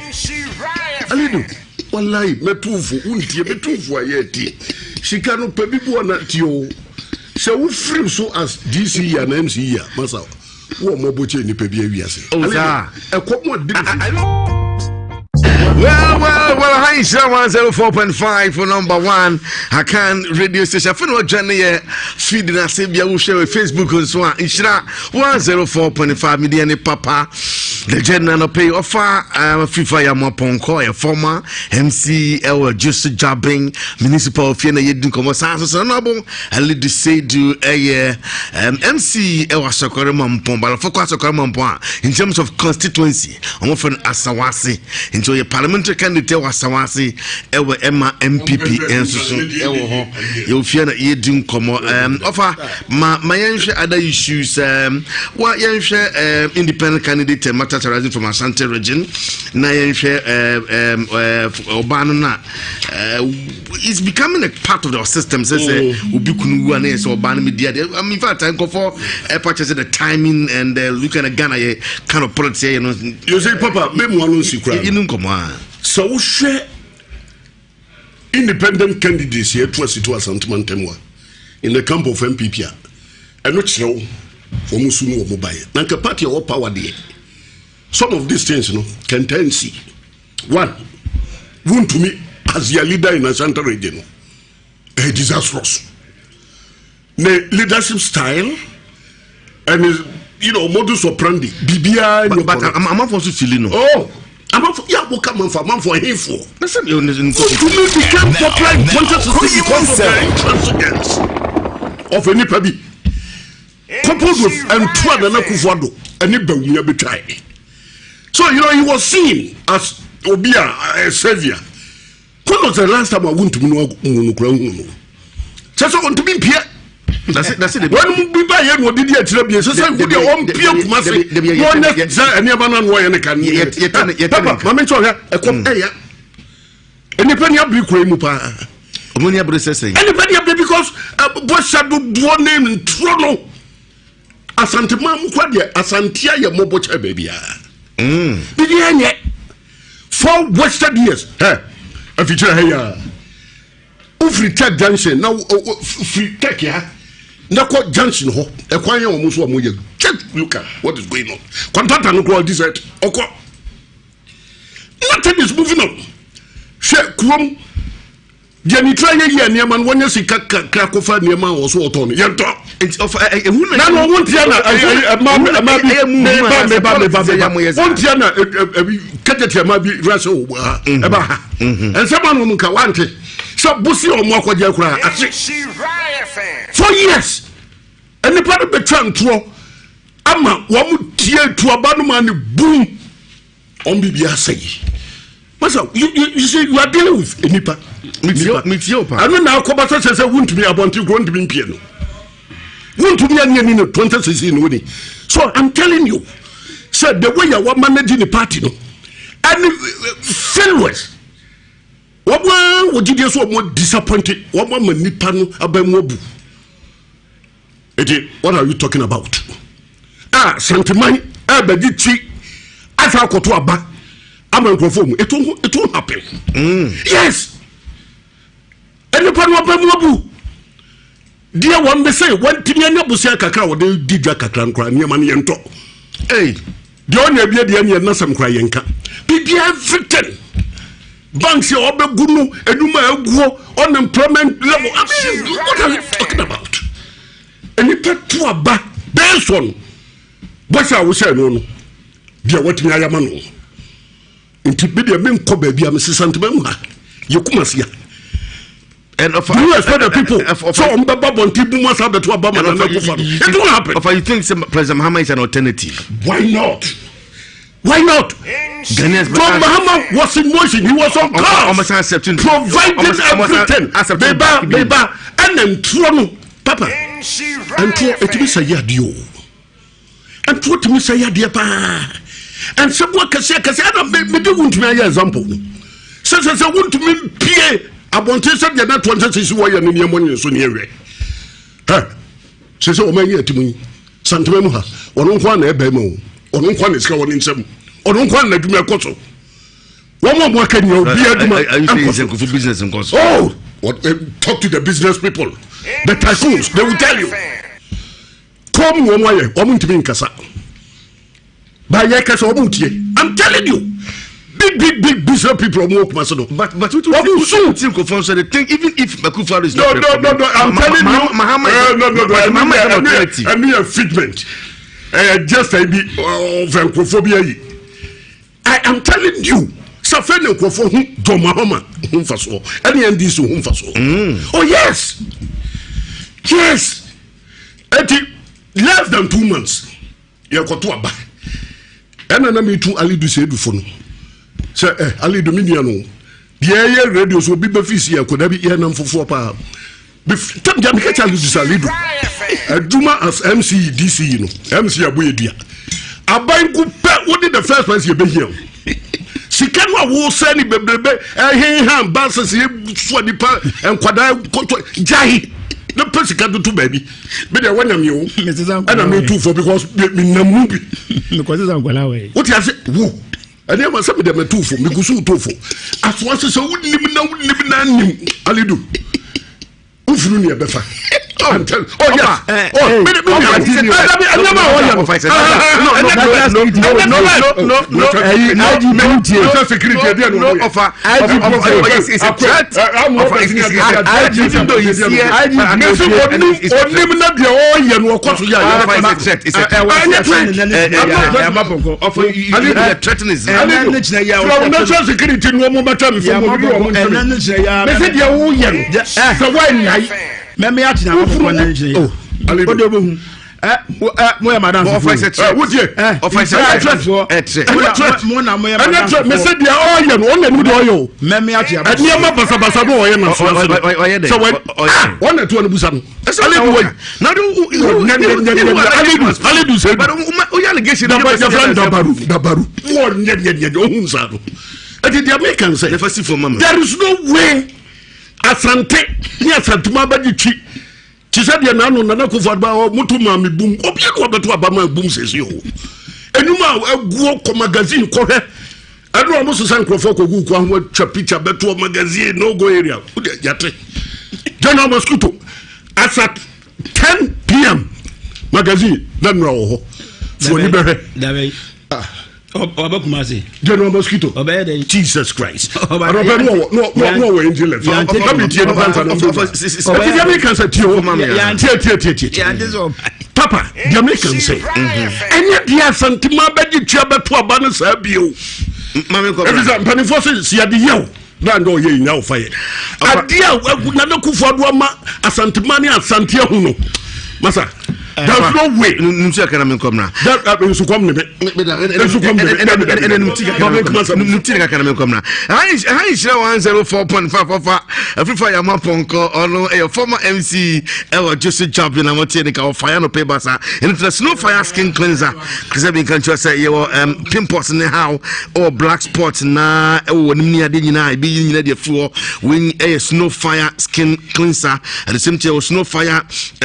Alidu. Wallahi mɛtu wo fo wontie mɛtu wo fo a yɛ atie sika no pɛ bi boɔ na tie o sɛ wofiri so as DC anaa MC a masa wɔ mmɔbɔ kyɛ nnipa bi awiase ɛkɔm ɔde Well, well, well, hi, Nhyira 104.5 for number one Akan radio station. Afei na ɔdwa ne yɛ feed na ase bia wohwɛ wɔ Facebook nso a Nhyira 104.5 media ne papa. The general no pay offer FIFA ya Pɔnkɔ yɛ former MC ɛwɔ Jusu Jabin municipal fie na yɛdi nkɔmmɔ saa nso sɛ ɔnabo Alidu Seidu ɛyɛ MC ɛwɔ Asɔkɔre Mampɔn balafo kɔ Asɔkɔre Mampɔn a in terms of constituency wɔn fɛ no Asawase nti ɔyɛ parliamentary candidate ɛwɔ Asawase ɛwɔ ɛma MPP nso so ɛwɔ hɔ yɛwɔ fie na yɛdi nkɔmmɔ ɔfa Ma ma yɛnhwɛ other issues um, wa yɛnhwɛ um, independent candidate uh, matters arising from Ashanti region na yɛnhwɛ um, um, uh, ɔbaa no na uh, it's becoming a part of the system sɛ sɛ mm. obi kunu wu a na yɛ sɛ ɔbaa no mi di adeɛ I mean, in fact nkɔfɔ ɛpa kyɛ sɛ the timing and uh, look at Ghana yɛ kind of politics yɛ no. You see papa memu ano nsi kura. Yɛ nu nkɔmɔ a. Sɛ wohwɛ. Independent candidates yɛ to asi to Asante mantam a in the camp of NPP a ɛno kyerɛ wo wɔn su ne wɔn baeɛ na nka party a ɛwɔ power deɛ some of these things no kɛntɛ nsi one wontumi as their leader in Ashanti region no ɛyɛ disastrous Ne leadership style and his you know modus operandi biribiara nyɛ but amanfoɔ nso fili no. Oh amanfoɔ yɛ aboka amanfoɔ amanfoɔ ɛhefoɔ. Na sɛ deɛ ɔne nkɔ. Wontumi became popular in 2016 because of the intransigence of nipa bi coupled with ntu a Nana Akufo-Addo ɛne Bawumia betwae. So you know he was seen as obi a, a savior. When was the last time a wontumi no mu no kura hu no? Kyɛ sɛ ɔntumi mpie. Wɔn mu bi ba yɛ na ɔdidi akyerɛ bie sɛ sɛ nko deɛ ɔmpie kuma se na ɔnyɛ sɛ nneɛma no ano ɔyɛ ne ka ne. Papa maame nkyɛn ɔhwɛ ɛkɔm ɛya. Nnipa ni abiri kura yi mu paa. Ɔmo ni abiri sɛ sɛn. Nnipa ni abiri because bɔhyɛ dodoɔ ne nturo no. Asanteman mu kura deɛ Asante ayɛ mmɔbɔ kyɛ baabiara. Biribiara nyɛ. Four wasted years. Ɛ afikyerɛ ha yi a wofiri tech junction na firi tech ha na kɔ junction hɔ ɛkwan yɛ wɔn nso wɔn yɛ just look at what is going on. Contractor no kura ɔdi sɛ ɔkɔ. Nothing is moving on. Hwɛ kurom. Deɛ ne tiri ayɛ yie nneɛma no wɔnyɛ sika kakra kɔfa nneɛma a wɔso wɔtɔn no yɛntɔ. Nti ɔfa ɛ ehu na. Nana wɔn ntia na ɛma ɛma bi meba meba meba meba wɔn ntia na ɛbi kɛtɛtɛ ɛma bi rasa wɔ ha ɛba ha nsɛm ano wɔn nka wante sɛ bosi a wɔn akɔgye koraa ase 4 years nnipa no bɛtwa ntoɔ ama wɔn tie tuaba no ma ne bum. Wɔn biribi asɛe. Masa, you, you, you see, you are dealing with nipa. Nipa. Metie o pa. Ɛno na akɔba sɛ sɛ sɛ wuntumi abɔnten kuro ntumi mpie no. Wuntumi ani ani no 2016 no ni. So I'm telling you, sɛ the way a wa manage ne party no, ɛne failures. Wɔn a wɔgyidie so wɔn disappointed, wɔn ama nipa no aba mu abu. Eti what are you talking about? A Santiman ɛbɛgye ti asa akɔto aba ama nkurɔfoɔ mu. It won't, it won't happen. Yes. Nnipa no aba mu abu. Deɛ wɔn bɛ sɛ wɔntumi anya bosia kakra a wɔde di dwa kakra nkora nneɛma no yɛntɔ. Hey. Deɛ ɔnya bia deɛ neɛ nasɛm kora yɛnka. Bibia everything. Banks yɛ ɔbɛgu no edwuma aguo unemployment level. I mean, what are you talking about? Nipa to aba based on bɔhyɛ a wohyɛ no no deɛ watumi ayɛ ama no. Nti me deɛ menkɔ baabi a mesesa ntoma mu ha yɛ Kumasi a. And Do you expect the people so wɔn bɛba bɔnten bu mu asa abɛto aba ma Nana Akufo-Addo? It won't happen. Ofa, you think say President Mahama is an alternative? Why not? Why not? Ghanaians, John Mahama was in motion. He was on course. Providing everything. Beba, beba, ɛna ntuo no, papa. Ntuo etumi sɛ yɛ adeɛ o. Ntuo tumi sɛ yɛ adeɛ paa. Nsɛm akɛseɛ akɛseɛ ɛna mede wontumi ayɛ example no. Sɛ sɛ sɛ wontumi mpie abɔnten sɛ deɛ nɛtoɔ nsɛ sisi wɔyɛ no nneɛma nyɛ so ne ɛwɛ. Ɛ sɛ sɛ wɔn ani ati mu yi santema mu ha ɔno nko na ɛbɛn mu o ɔno nko na sika wɔ ne nsam ɔno nko na adwuma ɛkɔ so wɔn a wɔn aka nyina obi adwuma ɛnkɔ so. Oh, what, talk to the business people, the tycoons, they will tell you. Kɔm wɔn ayɛ wɔn ntumi nkasa bayɛ kasa wɔn tie. I'm telling you, big big big business people wɔn wɔ Kumasi no. But wɔn so ti nkɔfɔ nso they think even if Akufo-Addo is no not no no no I'm telling you Mahama is no no no Mahama is an alternative. Ɛnu yɛ figment ɛyɛ just ɛbi ɔfɛ nkurɔfoɔ bi ayi. I am telling you safɛ ne nkurɔfoɔ ho John Mahama ho nfasoɔ ɛne NDC ho nfasoɔ. Oh yes, yes. Eti less than 2 months yɛkɔto aba ɛna na metu Alidu sɛ edufo no sɛ ɛ Alidu mi nua no deɛ ɛyɛ radio so obi bɛfi si yɛ kɔda bi yɛ nam fofoɔ paa tam deɛ meka kyɛ Alidu sɛ Alidu adwuma as MC DC no MC abo yɛ dua aban ko pɛ wode the first person yɛbɛhia o sika no a wosɛ ne bebrebe ɛhenhan buses yɛ soa nipa nkwadaa kɔtɔ gyae ne pɛ sika toto baabi me deɛ wanya mi o ɛna mi tu fɔ because mi nam mu bi wote ase wo ɛne ama sɛ mi deɛ mɛ tu fo mi gusu tu fo asoa sɛ sɛ wonim na wonim na nim Alidu wofunu ne ɛbɛfa. Oh yes, oh mi mi mi ɛnɛma a wɔyɛ no no no no IGP no security ɛdi ɛnu no offer it's a threat offer it's a even though he's here mesi onim onim na deɛ ɔyɛ no ɔkɔ so yɛ ayɛ offer is a threat it's a threat ɛnyɛ threat offer you are threatening is from national security ni wɔn bɛtɛ mi fún mi wɔn ntɛm mesi deɛ ɔyɛ no sɛ wɔn nyae Mɛmɛ akyina akɔkɔ na nkyɛn yi o de o bɛ hu ɛ ɛ mo yɛ madam fufu ɛ wo tie ɔfɔ ɛsɛ ɛnyɛ threat ɛtrɛ ɛnyɛ threat mo na mo yɛ ɛnyɛ madam threat mesi deɛ ɔyɛ no ɔna mu deɛ ɔyɛ o Mɛmɛ akyina nneɛma basabasa no ɔyɛ na so ase no ɔyɛ dɛ sɛ wɔ wɔn na ɛtoɔ no busa no Alidu wɔ yi na do Alidu Alidu sɛ but o yɛ allegation daba yɛfrɛ no dabaru dabaru wɔ nyɛ nyɛ nyɛ ohun saa no ɛti deɛ meka n sɛ nefa si fam mama there is no way Asante ne Asantuma bɛgye twi te sɛ deɛ naano Nana Akufo Addo a moto maame bum obiara na wɔbɛto aba ma bum sɛsi o enum a aguo kɔ magazine kɔhwɛ ɛno a wɔn sesa nkurɔfoɔ kɔgu kɔ ho atwa picture bɛto magazine no go area wode yate General Mosquito as at 10 p.m. magazine na nnura wɔ hɔ fuoni bɛhwɛ. Dabɛ ɔbɛ Kumasi. General Mosquito. Ɔbɛyɛ dɛ. Jesus Christ. Ɔbɛ no wɔ no wɔ engine left. Na mi tie no kwansa na mbɔ. Ɛti deɛ mi kan sɛ tie o. Tie tie tie tie. Papa deɛ mi kan sɛ. Ɛnyɛ deɛ Asantuma bɛgye tua bɛto aba no saa bio. Maame nkɔ. Ebi sɛ mpanimfoɔ sɛ si ade yɛ o. Na ndɛ ɔyɛ nya ɔfa yɛ. Adeɛ a Nana Akufo Addo ama Asantuma ne Asante ahu no. Masa. There's no way. Nsu akana mi nkɔ mra. Nsukɔm ne me. Nsukɔm ne me. Nuti kakra mi nkɔ mra. Ɛha nhyira 104.5 ɔfa afifa yamma pɔnkɔ ɔno ɛyɛ former MC ɛwɔ Joseph Champion na wɔte ne ka ɔfa ya no pe basa. Ɛno tena Snow Fire Skin Cleanser. Krisɛ bi nka nkyerɛ sɛ yɛwɔ pimples ne how ɛwɔ black spot na ɛwɔ wɔn ne adeɛ nyinaa ebi yi nyinaa deɛ firi hɔ. Wei ɛyɛ Snow Fire Skin Cleanser. At the same time ɛwɔ Snow Fire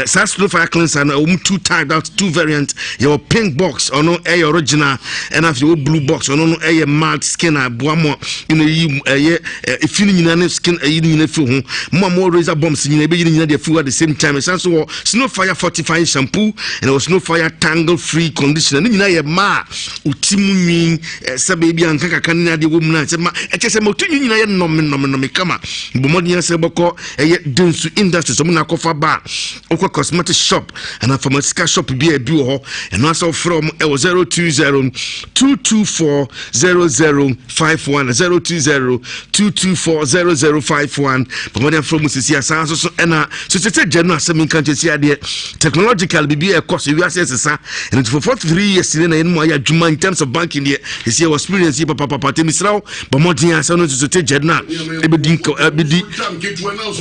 saa Snow Fire Cleanser no ɛwɔ mu. two type, that's two variant. Yɛwɔ pink box, ɔno ɛyɛ original, ɛna afei yɛwɔ blue box, ɔno no ɛyɛ mild skin a ɛboa mo ɛna ɛyi ɛyɛ efi no nyinaa ne skin ɛyi no nyinaa fi ho. Mo a mo razor bumps nyinaa ɛbɛyi no nyinaa de afi hɔ at the same time. Ɛsan so wɔ snow fire fortifying shampoo ɛna wɔ snow fire tangle free conditioner. Ne nyinaa yɛ mmaa oti mu nwi sɛ baabi a nka kakra ne adeɛ wɔ mu no a sɛ ma ɛkyɛ sɛ ma oti nwi nyinaa yɛ nnɔme nnɔme nnɔme kama. Bɔ mmɔden sɛ bɔkɔ ɛyɛ Densu Industries ɔmo na akɔfa ba a wokɔ cosmetic shop anaa pharmaceutical shop bi a ebi wɔ hɔ ɛno asɛ wofrɛ ɔmo ɛwɔ 020 224 0051 020 224 0051. Bɔ mmɔden afrɛ mu sisi asan so so ɛna so sɛ gya no asɛm nka nkyɛ si adeɛ technological biribi a ɛkɔ so ewiase ɛsesa ɛno nti for 43 years ne na yɛn mu ayɛ adwuma in terms of banking deɛ ɛsi ɛwɔ experience yi papapapa tɛmi sraw. Bɔ mmɔden a sɛ no nso te gya no a ɛbɛdi ɛbɛdi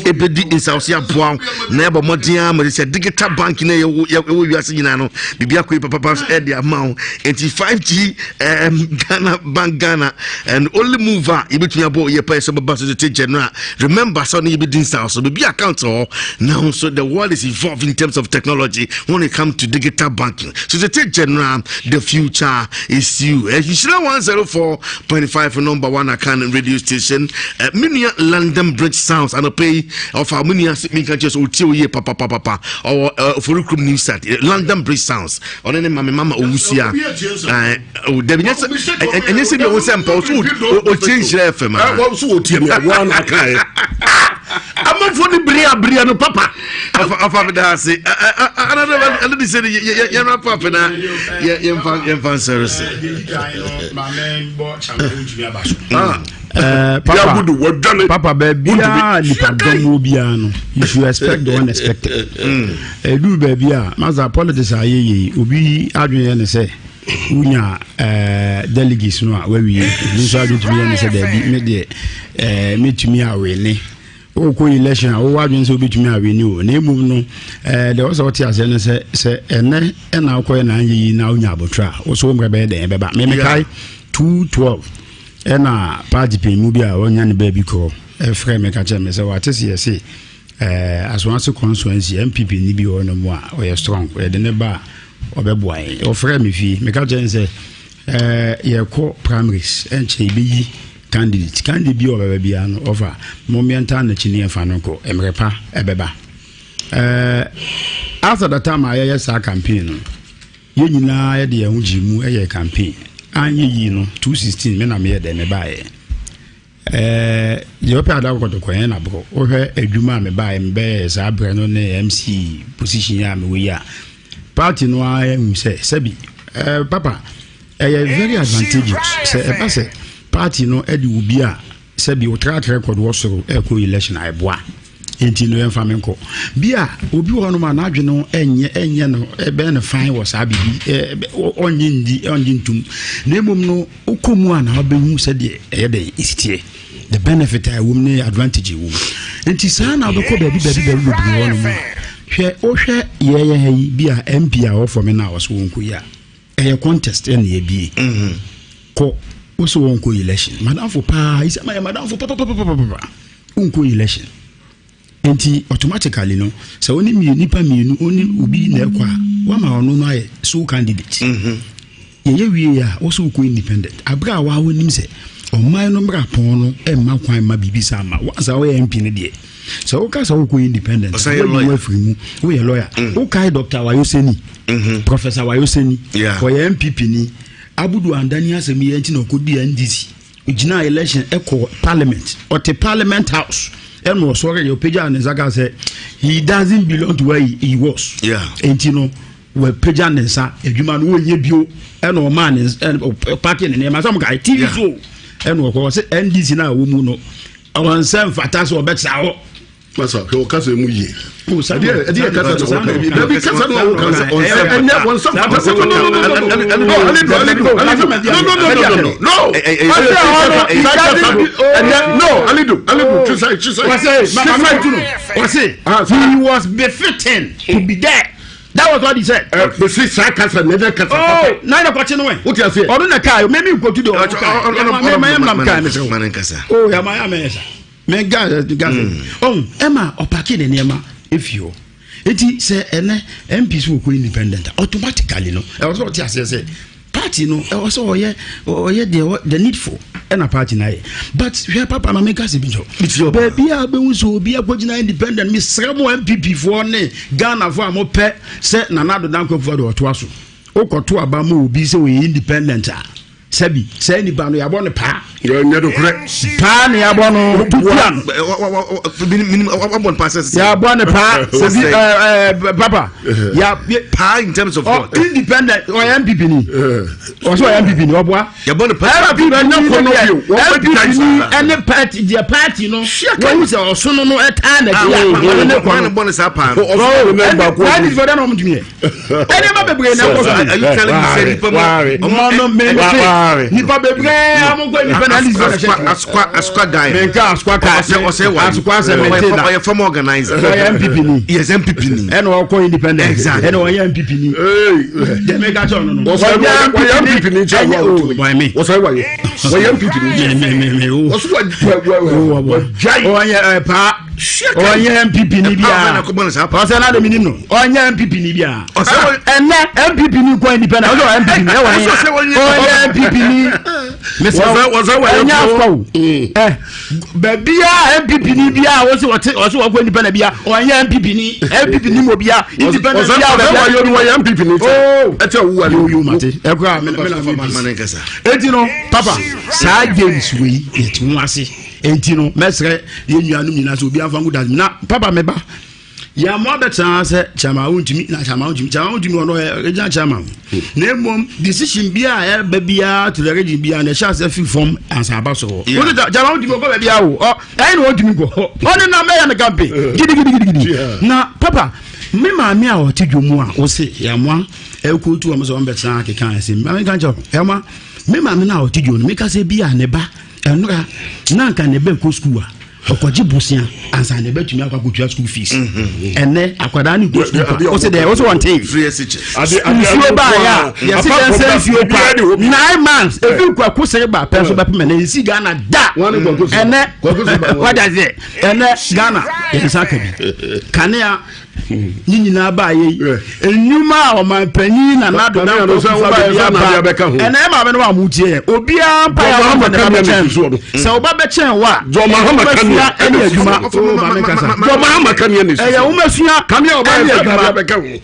ɛbɛdi nsawose aboa wo na ɛbɔ mmɔden a mɔde sɛ digital bank na ɛwɔ ɛwɔ wiase nyinaa no biribi akɔ yi papapa so ɛde ama wo. Nti 5G Ghana Bank Ghana and only move a yɛbɛtumi abɔ yɛ pɛ sɛ bɛba so te gya no a remember sɛ ɔne yɛbɛdi nsawose biribi account hɔ now. So the world is evolving in terms of technology when it comes to digital banking. So the general, the future is you. Nhyira 104.5, number one Akan radio station. Minia London Bridge Sounds anɔpɛ yi ɔfa minia minka kyerɛ sɛ ɔtie oyie papapapapa ɔwɔ Oforikrom New Site, London Bridge Sounds ɔne ne mame mama owusia dabi nyɛ sɛ ɛnyɛ sɛ bi ɔwɔ sɛ mpa ɔso ɔtie Nhyira FM a wɔn so wɔtie mi a wɔn aka yɛ amanfoɔ ne bere abereɛ no papa. Ɔfa mi da ase ɛna de sɛ yɛn wrap up na yɛmfa nsɛre se. Papa, papa, baabiaa nipadɔm wɔ biara no, you should expect the unexpected. Ɛduru baabi a masa politics a yɛyɛ, obi adwene yɛ ne sɛ wonya delegates no a wawie, obi nso adwene tumi yɛ ne sɛ daabi, me deɛ mɛtumi awene. Wokɔ election a, wowɔ adwene sɛ wobɛtumi awene o, na mmom no deɛ wɔ sɛ wote aseɛ no sɛ sɛ ɛnɛ ɛna wokɔyɛ na anyɛ yi na wonya abotrɛ a, wo so wo mmerɛ bɛyɛ dɛn ɛbɛba. Memekae 212 ɛna party panyin bi a ɔnya ne baabi korɔ ɛfrɛ me ka kyerɛ me sɛ wate se yɛse Asoase constituency MPP ni bi wɔ no mu a ɔyɛ strong, yɛde ne ba a ɔbɛboa yɛn. Ɔfrɛ me fie, meka kyerɛ no sɛ yɛkɔ primaries ɛnkyɛ yɛbɛyi candidate bi a ɔbɛba biara no, ɔfa mommɛnta n'akyi ne yɛmfa no nkɔ mmerɛ pa ɛbɛba. After the time a yɛyɛ saa campaign no, yɛn nyinaa yɛde yɛn ho gyee mu yɛ campaign anyɛ yie no, 216 me na meyɛ dɛ mebaeɛ. Deɛ ɔpɛ ada kɔtɔkɔ yɛn na borɔ wohwɛ adwuma a mebaeɛ mebɛyɛ saa berɛ no ne MC position a mewɔ yi a, party no ara hu sɛ sɛbi papa ɛyɛ very advantageous sɛ ɛba sɛ party no de wo bi a sɛbi wo track record wɔ soro ɛkɔ election a ɛboa. Nti no yɛmfa me nkɔ bi a obi wɔ hɔnom a n'adwene no ɛnyɛ ɛnyɛ no ɛbɛn no fan wɔ saa biribi ɔnye ndi ɔnye ntum, na mmom no wokɔ mu a na wabɛhu sɛdeɛ ɛyɛ dɛn ɛsiteɛ, the benefit a ɛwɔ mu ne advantage ɛwɔ mu. Nti saa na wobɛkɔ baabi baabi baabi bebree hɔ nom a hwɛ wohwɛ yɛyɛ ha yi bi a MP a wɔfɔ me no a wɔso wɔnkɔ yi a ɛyɛ contest ɛna yɛbie kɔ wo so wɔnkɔ election madamfo paa yi sɛ mayɛ madamfo papapapapapa wonkɔ election. Nti automatically no sɛ wo ne mmienu nipa mmienu wo ne obi na ɛkɔ a wama ɔno no ayɛ sole candidate. Yɛyɛ wie a wo so wokɔ independent abere a waa wonim sɛ ɔman no mmara pɔn no ɛmma kwan ma biribi saa ma once a woyɛ MP no deɛ sɛ woka sɛ wokɔ independent woayi wo afiri mu, woyɛ lawyer. Wokae Dr. Wayoseni, Professor Wayoseni, ɔyɛ MPP ni. Abudu Andani asɛm yi nti na ɔkɔdi NDC gyina election ɛkɔ parliament, ɔte parliament house ɛna ɔsɔre yɛ ɔpagya ne nsa ka sɛ he doesn't belong to where he was. Nti no wapagya ne nsa adwuma no wɔnyɛ bio ɛna ɔmaa ne ɔpake ne nneɛma sɛ ɔmo TV so ɛna ɔkɔ ɔsɛ NDC no a wɔ mu no ɔnsɛ mfata sɛ ɔbɛtena hɔ. Masa hwɛ ɔkasa mu yie. Ɛdeɛ ɛdeɛ kasa na ɔka dabi kasa na ɔka ɛnyɛ wɔn nsa fata sɛ no no no no no no Alidu Alidu Alidu no no no no no no ɛnyɛ no Alidu Alidu twisa twisa. Wɔsɛ mama tunu wɔsɛ he was befitting to be there. That was what he said. Bisi saa kasa na ɛnyɛ kasa papa. Oh, na yɛ kɔkye no wɛ. O ti ase. Ɔno na kaa mɛ mi nkotu de ɔno kaa. Yamma mɛ mɛ yam kaa mi sɛ o. Oh, yamma yam mɛ yɛ sa. Mɛ gas gas. Ɔn ɛma ɔpaki ne nneɛma efi hɔ. Eti sɛ ɛnɛ MP so wɔkɔ independent a, automatically no ɛwɔ sɛ ɔte aseɛ sɛ party no ɛwɔ sɛ ɔyɛ ɔyɛ deɛ the needful ɛna party no ayɛ. But hwɛ papa ma menka sɛ bi nkyɛw. Baabi a bɛhu sɛ obi akɔgyina independent, mesrɛ mo MPP foɔ ne Ghana foɔ a mopɛ sɛ Nana Addo Dankwa Akufo-Addo ɔtoa so. Wokɔto aba ma obi sɛ ɔyɛ independent a, sɛbi saa nipa no yɛabɔ no paa. Nyɛ nokorɛ. Paa na yɛabɔ no tutua no. Wabɔ no paa sɛ sɛ. Yɛabɔ no paa sɛbi ɛɛ papa. Paa in terms of what? Independent ɔyɛ NPP ni. Ɔsɛ ɔyɛ NPP ni ɔboa. Yɛbɔ no paa. NPP ni deɛ NPP ni ɛne party deɛ party no. Wɔn sɛ ɔsono no ɛtaa na di a. Ɔno ne kɔ no. Bɔ no saa paa no. Ɔsono no baako. Ɛne fɛ dɛ na ɔmo tumi yɛ. Ɛnneɛma bebree na ɛkɔ so. Mɔno mɛnse nipa bebree a wɔn kɔ nipa na ɛne sɛ Asukwa asukwa guy. Mɛnka asukwa ka ɔsɛ ɔsɛ wa asukwa sɛ mɛnte na. Ɔyɛ former organizer. Ɔyɛ NPP ni. Yes NPP ni. Ɛna ɔkɔ independent. Exactly. Ɛna ɔyɛ NPP ni. Dɛmɛ ka kyɛw no no. Ɔsɛ ɔyɛ NPP ni nkyɛn wa o. Wɔyɛ Ɔsɛ wɔyɛ wɔyɛ NPP ni. Ɔsɛ wɔ wɔ gyae. Ɔyɛ paa. Ɔyɛ NPP ni bia. Ɔsɛ n'ade mi nim no. Ɔnyɛ NPP ni bia. Ɛnɛ NPP ni kɔ independent. Ɔsɛ ɔyɛ NPP ni ɛwɔ ni. Ɔyɛ NPP ni. Mesɛ ɛnyɛ afɔ o. Ɛ baabi a NPP ni bia ɔsɛ ɔte ɔsɛ ɔkɔ independent bia ɔnyɛ NPP ni NPP ni mo bia independent bia ɔsɛ wɔyɛ ni wɔyɛ NPP ni kyɛ. Ɛkyɛ wu wale. Yo mate. Ɛkɔ a mena mena mi bi. Eti no papa saa games wei yɛ ti ho ase. Enti no mɛsrɛ yɛn nuanom nyinaa sɛ obi anfa ngu dasbin na papa meba yɛamoa bɛtena sɛ kyama wontumi na kyama wontumi kyama wontumi ɔno ɔyɛ regional chairman na mmom decision bi a ɛba biara to the region biara na ɛhyɛ ase fi fam ansa aba so hɔ wọ́n ti kyama wontumi ɔkɔ baabi awo ɔ ɛyɛ na wɔntumi kɔ hɔ ɔne na mɛyɛ ne campaign gidigidigidi na papa me maame a ɔte dwom a wose yɛamoa ɛkɔ tu wɔn sɛ wɔn bɛtena keka ɛsɛ maame nka nkyɛn yɛamoa me maame no a ɔte dwom no meka sɛ bi a ne ba Ɛnora na anka ne bɛ kɔ sukuu a ɔkɔgye bosea ansa na ɛbɛtumi akɔ akɔtua school fees. Mm-hmm. Ɛnɛ akwadaa ne kɔ sukuu pa ɔsɛ dɛ ɔsɛ wɔn tee nsuo baayɛ a yɛsi yɛn sɛ nsuo pa 9 months efi kwaku sere ba pɛn so bɛpem ɛnɛ nsi Ghana da ɛnɛ wada sɛ ɛnɛ Ghana yɛn nsa ka bi kanea ne nyinaa baa yɛ yi nnwuma a ɔmanpanyin na nado na nkɔfofa baabi aba ɛna ɛma bɛ no wa mo tie yɛ obiara mpa yɛ wɔn ne ba bɛkyɛn sɛ ɔba bɛkyɛn wa ɛyɛ ɛne adwuma o maame kasa ɛyɛ wɔn asua ɛne adwuma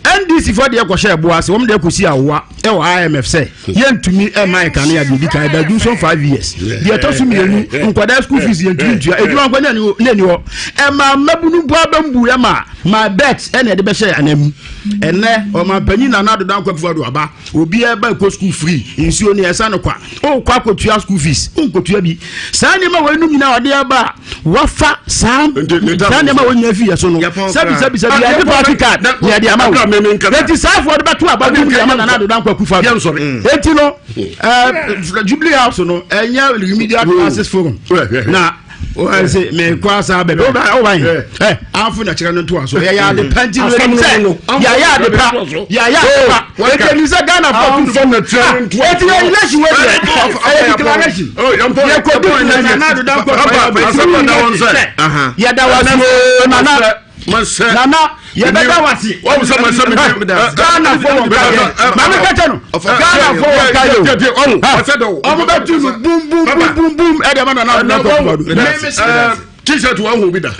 NDC fo deɛ kɔhyɛ ɛbo ase wɔn deɛ kɔsi awowa ɛwɔ IMF sɛ yɛntumi ɛma yɛ kanea deɛ di kan ɛda dun so 5 years deɛ ɛtɔ so mmienu nkwadaa school fees yɛntumi ntua edwuma nkwa ne ni hɔ ɛma mmabunu mpo abɛmbu ɛma my bet ɛna ɛde bɛhyɛ anan mu ɛnɛ ɔmanpanyin Nana Addo Dankwa Akufo-Addo aba obiara ba kɔ school free nsuo ne ɛsa no kwa ɔkɔ akɔtua school fees nkɔtua bi saa nneɛma wɔ enum nyinaa ɔde aba a wafa saa saa nneɛma wɔ nyinaa fi yɛ so no sɛbi sɛbi sɛbi yɛde party card yɛde ama wo eti saa afɔ de bɛto aba bi mu de ama Nana Addo Dankwa Akufo-Addo eti no ɛɛ Jubilee House no ɛnyɛ remedial classes forum na wɔn mekɔ asa bɛbɛ ɔba ɔba yi ɛ afo na kyerɛ no ntoa so yɛyɛ ade pa nti no ɛnim sɛ yɛayɛ ade pa yɛayɛ ade pa eti ɛnim sɛ Ghana fɔ afo na kyerɛ no ntoa eti yɛ election wɔ deɛ ɛyɛ declaration yɛ kɔ di na Nana Addo Dankwa yɛda wa so Nana Nana yɛbɛda wase Ghana fo wɔ nka yɛ maame kɛtɛ no Ghana fo wɔ nka yɛ o ɔmo bɛ tu no bum bum bum bum bum ɛdi ama Nana Addo Dankwa Akufo-Addo. T-shirt wa hu bi da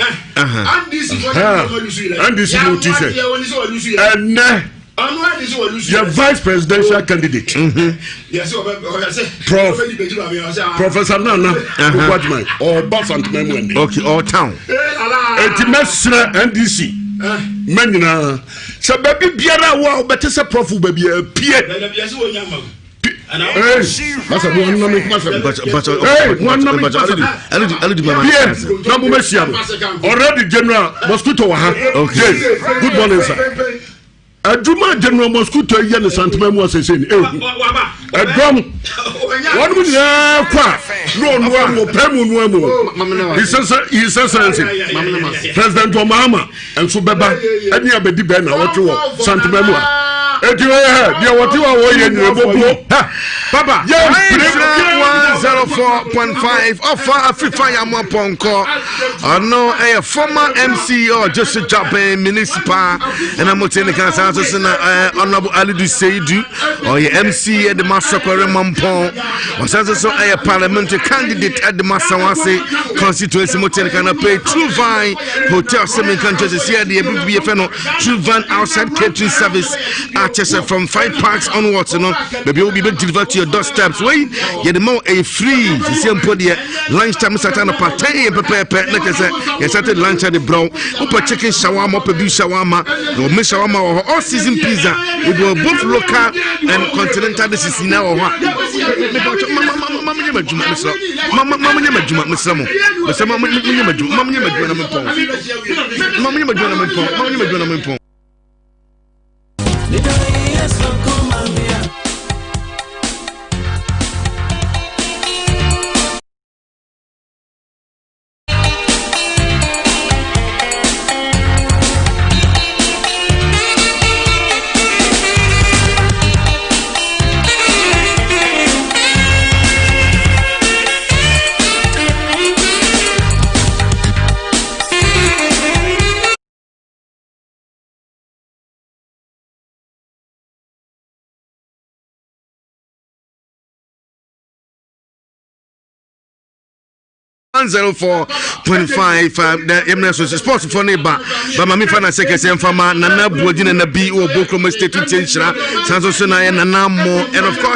NDC no T-shirt ɛnɛ yɛ vice presidential candidate Prof Professor Nana Opoku ɔba Santeman mu ɛnɛ. Okay, all town. Eti mɛsrɛ NDC mɛ nyinaa sɛ baabi biara wo a wobɛte sɛ prof baabi apue masa mo anam nkuma sɛm mo anam nkuma sɛm pie na mo mɛhyia no already. General Mosquito wɔ ha. Okay, good morning, sir. Adwuma General Mosquito yɛ ne Santema mu asese ni ehu ɛdɔm wɔn mu nyinaa kɔ a na ɔnoa mu ɔpɛ mu noa mu. His Excellency President Mahama nso bɛba ɛne abɛdi bɛn na wɔtwe wɔ Santema mu a. Eti wɔyɛ hɛ deɛ wɔte hɔ a wɔyɛ nyina bobuo. Papa, Yɛmpere. 104.5 ɔfa afifa yamoa pɔnkɔ ɔno ɛyɛ former MC ɔgye Juaben municipal ɛna mo te ne kan saa nso so na Honorable Alidu Seidu ɔyɛ MC ɛde ma Sɔkɔre Mampɔn ɔsan nso so ɛyɛ parliamentary candidate ɛde ma Sawase constituency. Mo te ne kan na pay True Vine Hotel sɛ menka nkyɛ sɛ sɛ ɛde ɛbibi yɛfɛ no True Vine outside catering service akyɛ sɛ from 5 packs onwards no, baabi a wobi bɛ deliver to your doorsteps. Wei yɛde ma wo, ɛyɛ free. Sisi mpo deɛ, lunch time start anɔpa 10 a.m. pɛpɛɛpɛ na kyerɛ sɛ yɛsate lunch de brɛw. Wopɛ chicken shawarma, wopɛ beef shawarma, na ɔme shawarma wɔ hɔ, all season pizza ebi wɔ, both local and continental dishes nyinaa wɔ hɔ a ma menyɛ m'adwuma. Mesrɛ ma menyɛ m'adwuma. Mesrɛ mo, mesrɛ ma menyɛ m'adwuma, ma menyɛ m'adwuma na mempɔn, ma menyɛ m'adwuma na mempɔn, ma menyɛ m'adwuma na mempɔn. 104.5 yɛmmerɛ so sports foɔ no ba ba ma mefa no sɛ kɛsɛ mfa ma Nana Buadi, Nana bi wɔ Bokrom State, ntie nhyira san so so na yɛ Nana Mo and of course